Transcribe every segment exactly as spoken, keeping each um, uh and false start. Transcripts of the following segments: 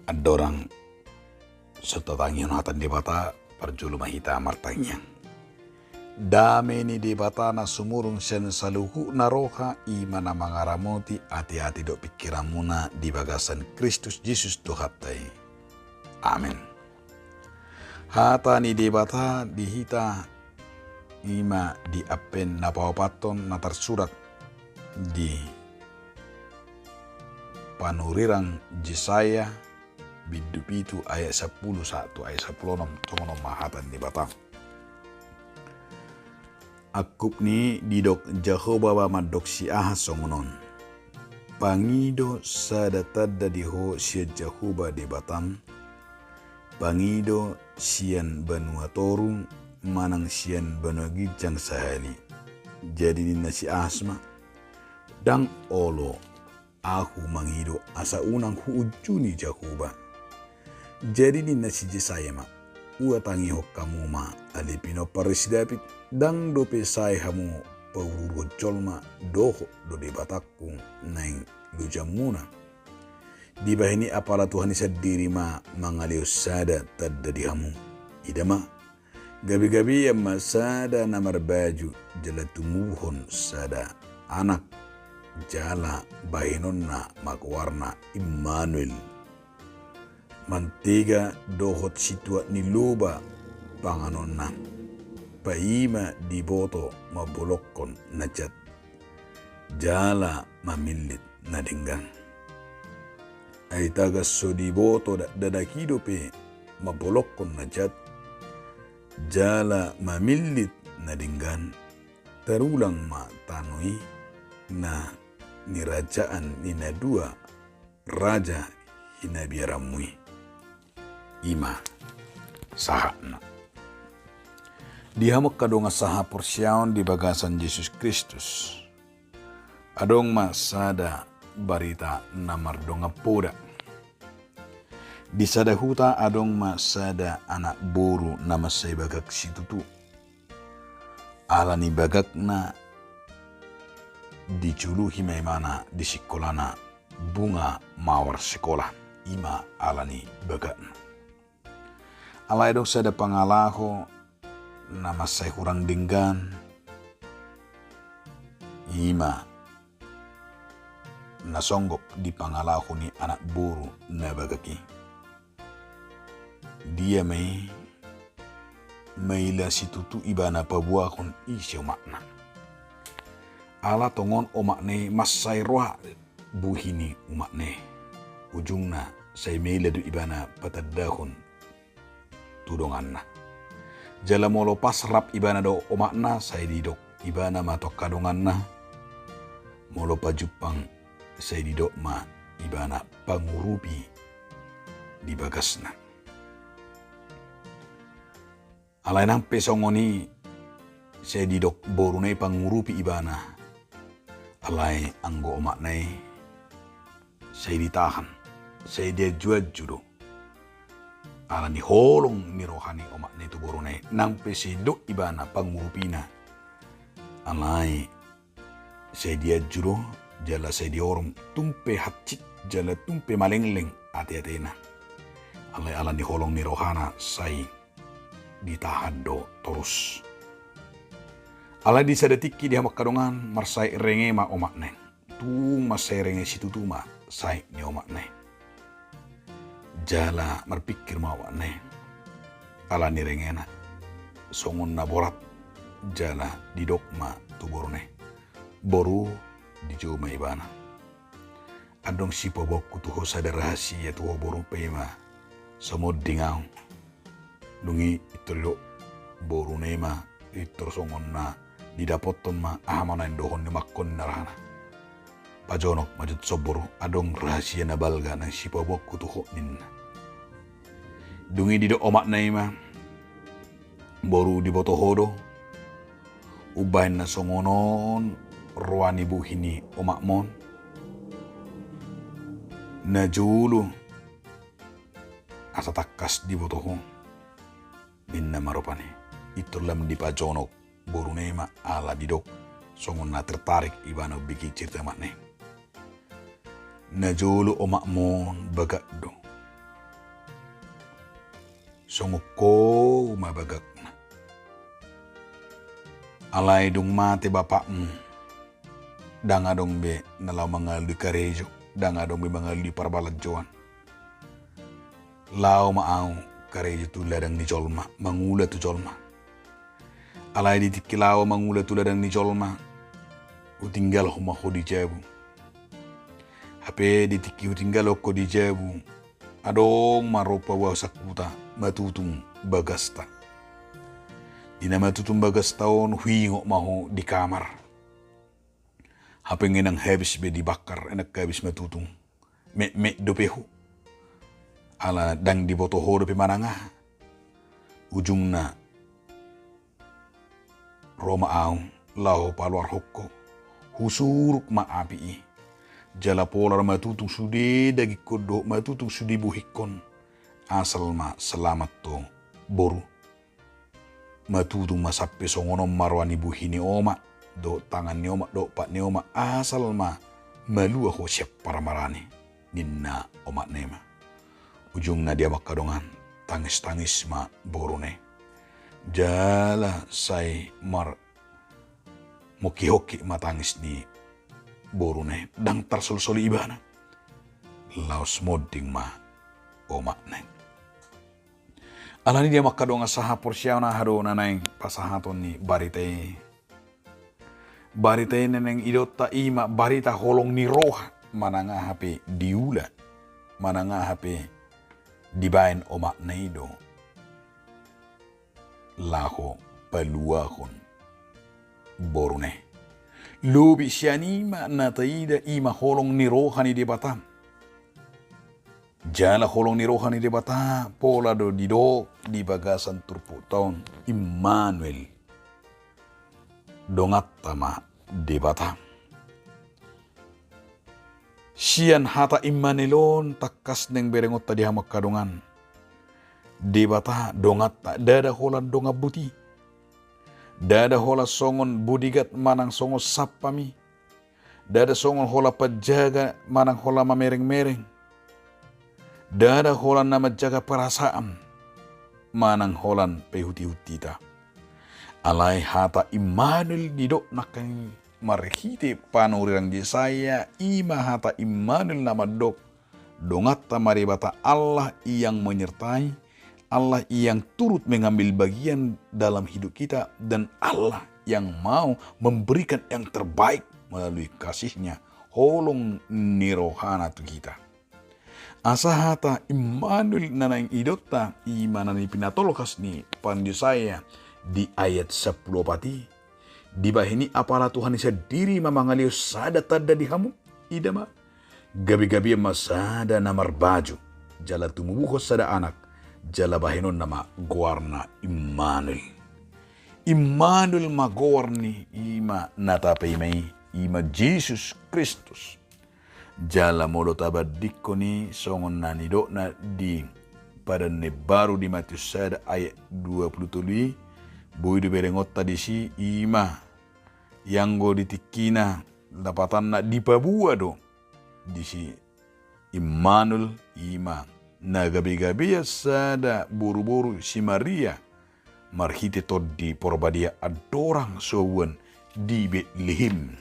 Andorang so tatangihon hata ni Debata, parjolo ma hita martangiang. Dame ni Debata na sumurung sian saluhutna roha, i ma na mangaramoti ateate dohot pingkiranmuna di bagasan Kristus Jesus Tuhanta i. Amen. Hata ni Debata di hita i ma di Advent na paopathon na tarsurat di panurirang Jesaya bindu pitu ayat sampulu sahat tu ayat sampulu onom. Songon on ma hata ni Debata. Angkup ni i didok Jahowa ma mandok si Ahas songon on: Pangido sada tanda di ho sian Jahowa Debatam, pangido sian banua toru manang sian banua ginjang sahali. Jadi ninna si Ahas ma: Ndang olo ahu mangido asa unang huunjuni Jahowa. Jadi ninna si Jesaya ma: Huhatangihon hamu ma, ale pinompar ni si Daud, ndang dope sae hamu paururuhon jolma dohot do Debatangku naeng lojaonmuna. Dibahen i apala Tuhan i sandiri ma mangalehon sada tanda di hamu. Ida ma, gabegabean ma sada na marbaju, jala tumubuhon sada anak, jala bahenonna ma goarna Immanuel. Mantega dohot situak ni loba panganonna, paima diboto mambolongkon na jat, jala mamillit na denggan. Ai tagan so diboto dakdanak i dope mambolongkon na jat, jala mamillit na denggan, tarulang ma tano i na nirajaan ni na dua raja hinabiaranmu i. I ma sahatna. Di hamu angka dongan sahaporseaon di bagasan Jesus Kristus, adong ma sada barita na mardongan poda. Di sada huta adong ma sada anak boru na mansai bagak situtu. Ala ni bagakna, dijuluhi ma ibana di sikolana Bunga Mawar Sikola, i ma ala ni bagakna. Alai adong sada pangalaho na mansai hurang denggan, i ma na songgop di pangalaho ni anak boru na bagak i. Dia ma i maila situtu ibana paboahon ise omakna. Ala tongon omakna i mansai roa buhi ni umakna i. Ujungna sai maila do ibana patandahon tu donganna. Jala molo pas rap ibana dohot omakna, sai didok ibana ma tu angka donganna. Molo pajumpang, sai didok ma ibana pangurupi di bagasna. Alai nang pe songon i, sai didok boruna i pangurupi ibana. Alai anggo omakna i sai ditahan, sai dianjuanju do. Ala ni holong ni roha ni omakna i tu boruna i, nang pe sai didok ibana pangurupina, alai sai dianju do, jala sai diorom, tung pe hansit jala tung pe malengleng ateatena. Alai ala ni holong ni rohana sai ditahan do torus. Alai di sada tingki di hamu angka dongan, marsahit renge ma omakna i. Tung mansai renge situtu ma sahit ni omakna i. Jala marpingkir ma omakna i ala ni rengena, songon na borat, jala didok ma tu boruna i: Boru, dijou ma ibana. Adong sipaboaonku tu ho sada rahasia tu ho boru, paima so monding ahu. Dung i pintor didok boruna i ma, pintor songon na didapothon ma aha ma na indohon ni omakhon, ninna rohana. Pajonok ma jo tuson boru, adong rahasia na balga naeng sipaboaonku tu ho, ninna. Dung i didok omakna i ma: Boru, diboto ho do umbahen na songon on roa ni buhi ni omakmon? Na jolo asa tangkas diboto ho, ninna ma rupani. Pintor lam dipajonok boruna i ma ala didok songon na tertarik ibana umbege cerita omakna i. Na jolo omakmon bagak do. songon hou ma bagakna. Alai dung mate bapakmu, ndang adong be na laho mangalului karejo, ndang adong be mangalului parbalanjoan. Laho ma ahu karejo tu ladang ni jolma, mangula tu jolma. Alai di tingki laho mangula tu ladang ni jolma, hutinggalhon ma ho di jabu. Hape di tingki hutinggalhon ho di jabu, adong ma ro paboa sangkuta matutung bagasta. Di na matutung bagasta on huingot ma ho di kamar. Hape nunga habis be dibakar, nunga habis matutung. Metmet dope ho. Ala ndang diboto ho dope manang aha. Ujungna ro ma ahu laho paluarhon ho. Husuruk ma api i. Jala pola ro matutung sude dagingkon dohot matutung sude bohingkon. Asal ma selamat ho boru. Matutung ma sampe songon on ma roha ni bohi ni omak, dohot tangan ni omak, dohot pat ni omak, asal ma malua ho sian paramaraan i, ninna omakna i ma. Ujungna di hamu angka dongan, tangis-tangis ma boruna i. Jala sai marmongkihongki ma tangis ni boruna i, ndang tarsolsoli ibana. Laos monding ma omakna i. Alani i di hamu angka dongan sahaporseaon, aha do na naeng pasahaton ni barita i? Barita i na naeng idaonta i ma barita holong ni roha, manang aha pe diula, manang aha pe dibaen omakna i do laho paluahon boruna i. Lobi sian i ma na taida i ma holong ni roha ni Debata. Jala holong ni roha ni Debata pola do didok di bagasan turpukta on, Immanuel. Donganta ma Debata. Sian hata Immanuel on tangkas naeng berengonta di hamu angka dongan. Debata donganta, ndada holan dongan boti. Ndada holan songon bodyguard manang songon satpam i. Ndada songon holan panjaga manang holan mamereng-mereng. Ndada holan na manjaga perasaan manang holan paihut-ihut hita. Alai hata Immanuel didok nangkin marhite panurirang Jesaya, i ma hata Immanuel na mandok, donganta ma Debata, Allah yang menyertai, Allah yang turut mengambil bagian dalam hidup kita, dan Allah yang mau memberikan yang terbaik melalui kasih-Nya, holong ni rohana tu hita. Asa hata Immanuel na naeng idaonta, i ma na ni pinatolhas ni panurirang Jesaya di ayat sampulu opat i, dibahen i apala Tuhan i sandiri ma mangalehon sada tanda di hamu, ida ma, gabe-gabean ma sada na marbaju, jala tumubuhon sada anak, jala bahenonna ma goarna Immanuel. Immanuel ma goar ni i ma na tapaima i, i ma Jesus Kristus. Jala molo tabandingkon i songon na nidokna di Padan na Imbaru di Matius sada ayat dua pulu tolu i, boi do berengonta disi, i ma ianggo di tingkina lapatanna dipaboa do disi Immanuel, i ma na gabe-gabean sada boru-boru si Maria marhite Tondi Porbadia andorang so hubuan di Betlehem.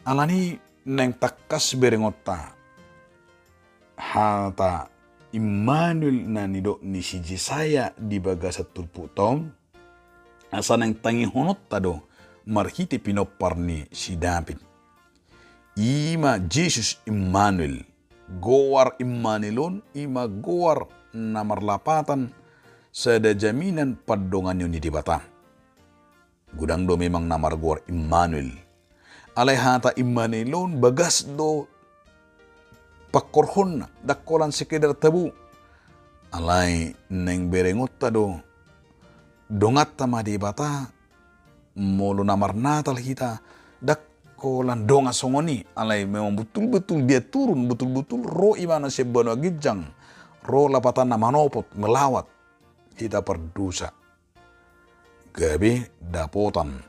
Alani naeng tangkas berengonta hata Immanuel na nidok ni si Jesaya di bagasan turpukta on, asa naeng tangihononta do marhite pinompar ni si David. I ma Jesus Immanuel. Goar Immanuel on, i ma goar na marlapatan sada jaminan pandonganion ni Debata. Godang do memang na margoar Immanuel. Alai hata Immanuel on bagas do pangkorhonna, ndang holan sekedar tabo. Alai naeng berengonta do, donganta ma Debata, molo na marnatal hita, ndang holan dongan songon i, alai memang betul-betul dia turun, betul-betul ro ibana sian banua ginjang, ro lapatanna manopot, melawat hita pardosa. Gabe dapotan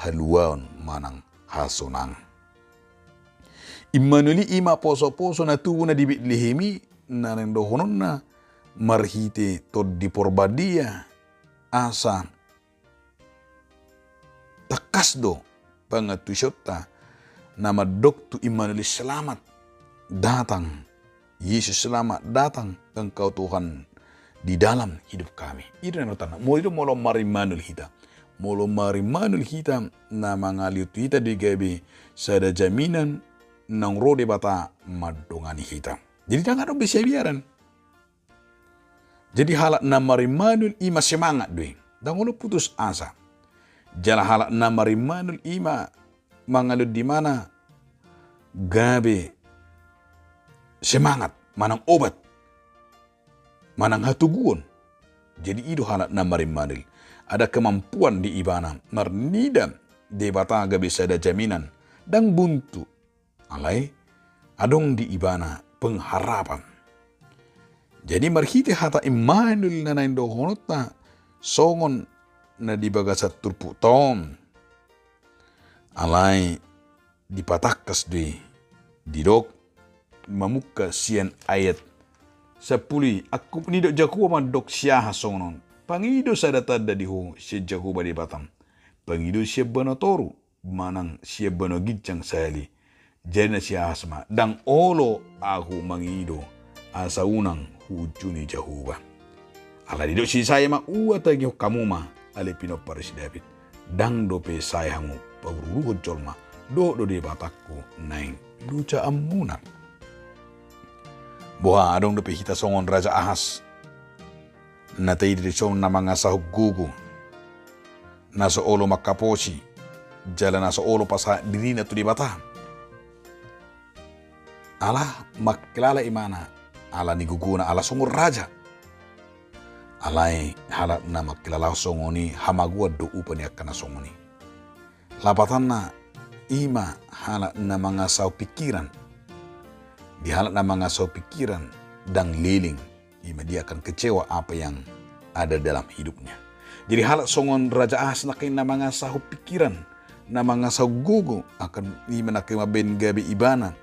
haluaon manang hasonangan. Immanuel i, i ma poso-poso na tubu na di Betlehem i, na naeng dohononna marhite Tondi Porbadia, asa tangkas do pangantusionta na mandok tu Immanuel, selamat datang Yesus, selamat datang Engkau Tuhan di dalam hidup kami. I do na nidokna, molo i do, molo marimmanuel hita. Molo marimmanuel hita, na mangalehon tu hita do i gabe sada jaminan naung ro Debata mandongani hita. Jadi ndang adong be siabiaran. Jadi halak na marimmanuel i ma semangat do i, ndang olo putus asa. Jala halak na marimmanuel i ma mangalehon di ibana gabe semangat, manang obat, manang hatoguon. Jadi i do halak na marimmanuel, ada kemampuan di ibana marnida Debata gabe sada jaminan, ndang buntu. Alai adong di ibana pengharapan. Jadi marhite hata Immanuel na naeng dohononta songon na di bagasan turpukta on, alai dipatangkas do i, didok mamungka sian ayat sampulu i, angkup nidok Jahowa mandok si Ahas songon on: Pangido sada tanda di ho sian Jahowa Debatam, pangido sian banua toru manang sian banua ginjang sahali. Jadi na si Ahas ma: Ndang olo ahu mangido asa unang huunjuni Jahowa. Alai didok si Jesaya ma: Ua tangihon hamu ma, alai pinompar ni si Daud, ndang dope sae hamu paururuhon jolma, dohot do Debatangku naeng lujaanmuna. Boha, adong dope hita songon Raja Ahas, na taida dison na mangasahon gogo, na so olo manghaposi, jala na so olo pasahat dirina tu Debata. Ala mangkilala ibana ala ni gogona, ala songon raja. Alai halak na mangkilala songon i, hamagoan do upa ni angka na songon i. Lapatanna, i ma halak na mangasahon pingkiran. Di halak na mangasahon pingkiran, ndang leleng, i ma dia akan kecewa apa yang ada dalam hidupnya. Jadi halak songon Raja Ahas nangkin na mangasahon pingkiran, na mangasahon gogo, akan i ma nangkin mambahen gabe ibana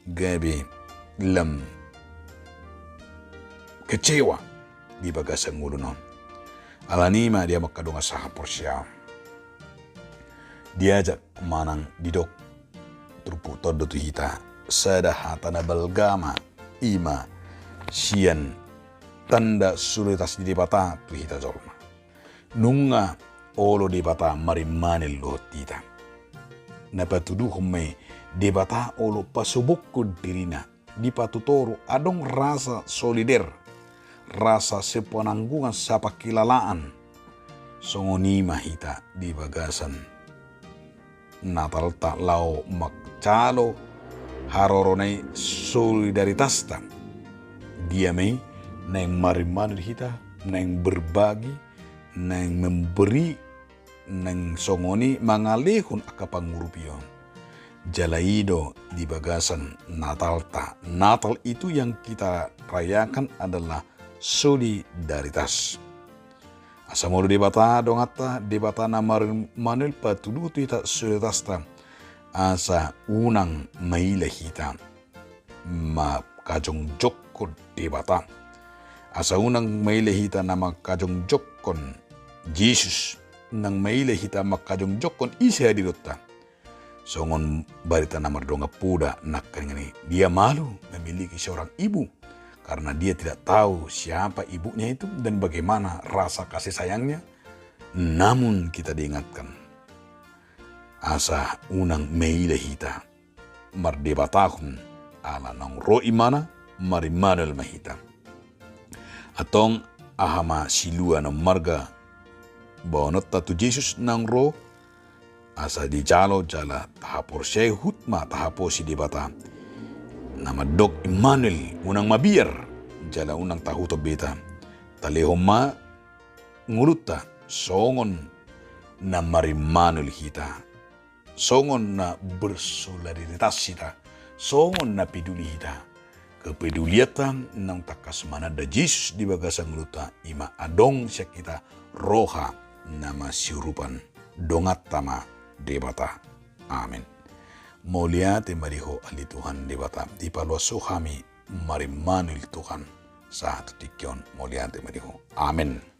gabe lam kecewa di bagasan ngoluna on. Alani i ma, di hamu angka dongan sahaporseaon, diajak manang didok turpukta on do tu hita sada hata na balga ma, i ma sian tanda solidaritas ni Debata tu hita jolma. Nunga olo Debata marimmanuel dohot hita. Na patuduhon ma i, Debata olo pasobokhon dirina, dipatutoru, adong rasa solider, rasa sepenanggungan, sapangkilalaan. Songon i ma hita di bagasan Natalta laho manjalo harorona i, solidaritasta. Dia ma i naeng marimmanuel hita, naeng berbagi, naeng memberi, naeng songon i mangalehon angka pangurupion. Jala i do di bagasan Natalta. Natal itu yang kita rayakan adalah solidaritas. Asa molo Debata donganta, Debata na marimmanuel, patuduhon tu hita solidaritasta, asa unang maila hita mangkajongjongkon Debata. Asa unang maila hita na mangkajongjongkon Jesus, unang maila hita mangkajongjongkon ise hadirionta. Songon barita na mardongan poda nangkaningan i, dia malu memiliki seorang ibu, karena dia tidak tahu siapa ibunya itu dan bagaimana rasa kasih sayangnya. Namun kita diingatkan, asa unang maila hita mardebatahon, ala naung ro ibana, marimmanuel ma hita. Antong, aha ma silua na ummarga bahenonta tu Jesus naung ro, asa dijalo jala tahaporseai, huhut ma tahaposi Debata na mandok Immanuel, unang mabiar, jala unang tahuton be hita. Talehon ma ngolunta songon na marimmanuel hita, songon na bersolidaritas hita, songon na peduli hita. Kepedulianta naung tangkas mananda Jesus di bagasan ngolunta, i ma adong sian hita roha na masiurupan. Donganta ma Debata. Amen. Mauliate ma di Ho ale Tuhan Debata, dipaluas Ho hami marimmanuel Tuhan. sahat tu tingki on. Mauliate ma di ho. Amen.